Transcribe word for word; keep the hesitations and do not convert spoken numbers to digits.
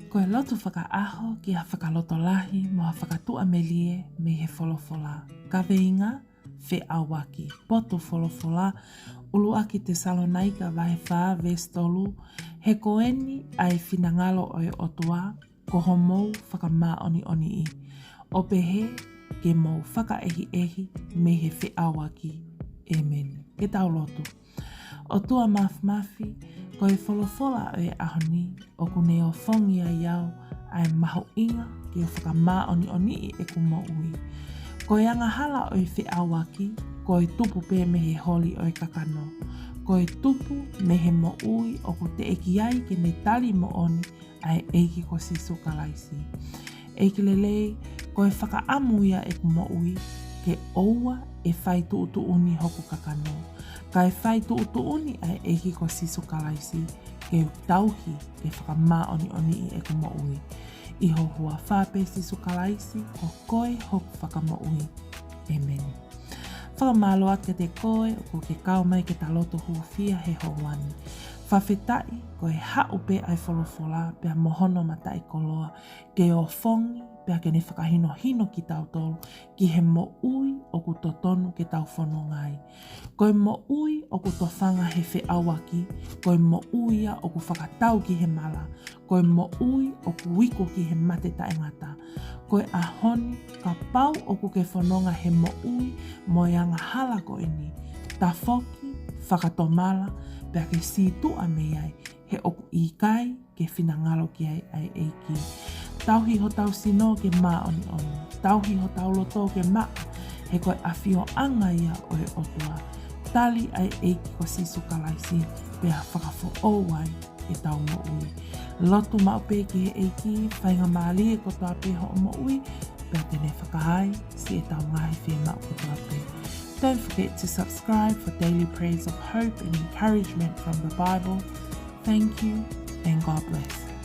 Ko e lotu fakaʻaho ki ha fakalotolahi mo ha fakatuʻamelie mei he folofola. Kaveinga: Feʻauaki. Potu folofola: ʻUluaki Tesalonaika vahe fā veesi tolu. He ko eni ʻa e finangalo ʻo e ʻOtua, ko homou fakamāʻoniʻoniʻi, ʻo pehē ke mou fakaʻehiʻehi mei he feʻauaki. ʻEmeni. Ke tau lotu. ʻOtua Māfimafi, ko e folofola ʻo e ʻaho ni ʻoku ne ofongi ai au ʻa e mahuʻinga ke u fakamāʻoniʻoniʻi ʻeku moʻui. Ko e angahala ʻo e feʻauaki, ko e tupu pē mei he holi ʻo e kakano. Ko e tupu mei he moʻui ʻoku teʻeki ai ke ne tali moʻoni ʻa e ʻEiki ko Sīsū Kalaisi. ʻEiki lelei, ko e fakaʻamu ia ʻeku moʻui ke ʻoua ʻe fai tuʻutuʻuni hoku kakano, kae fai tuʻutuʻuni ʻa e ʻEiki ko Sīsū Kalaisi ke u tauhi ke fakamāʻoniʻoniʻi ʻeku moʻui. ʻI ho huafa pē Sīsū Kalaisi, ko koe hoku Fakamoʻui. ʻEmeni. Fakamālō atu kiate koe ʻoku ke kau mai ke ta lotu hūfia he houa ni. Fakafetaʻi ko e haʻu pē ʻa e folofola pea mo hono mataʻikoloa ke ofongi pea ke ne fakahinohino kitautolu ki he moʻui ʻoku totonu ke tau fononga ai. Ko e moʻui ʻoku tofanga he feʻauaki, ko e moʻui ia ʻoku fakatau ki he mala, ko e moʻui ʻoku iku ki he mate taʻengata. Ko e ʻaho ni, kapau ʻoku ke fononga he moʻui mo e angahala ko eni, tafoki, fakatomala, pea ke sītuʻa mei ai, he ʻoku ʻikai ke finangalo ki ai ʻa e ʻEiki. Tauhi hotau sino ke māʻoniʻoni. Tauhi hotau loto ke maʻa, he ko e ʻafioʻanga ia ʻo e ʻOtua. Tali ʻa e ʻEiki ko Sīsū Kalaisi, pea fakafoʻou ai ʻetau moʻui. Lotu maʻu pē ki he ʻEiki, faingamālie kotoa pē hoʻo moʻui, pea te ne fakaai siʻetau ngaahi fiemaʻu kotoa pē. Don't forget to subscribe for daily prayers of hope and encouragement from the Bible. Thank you and God bless.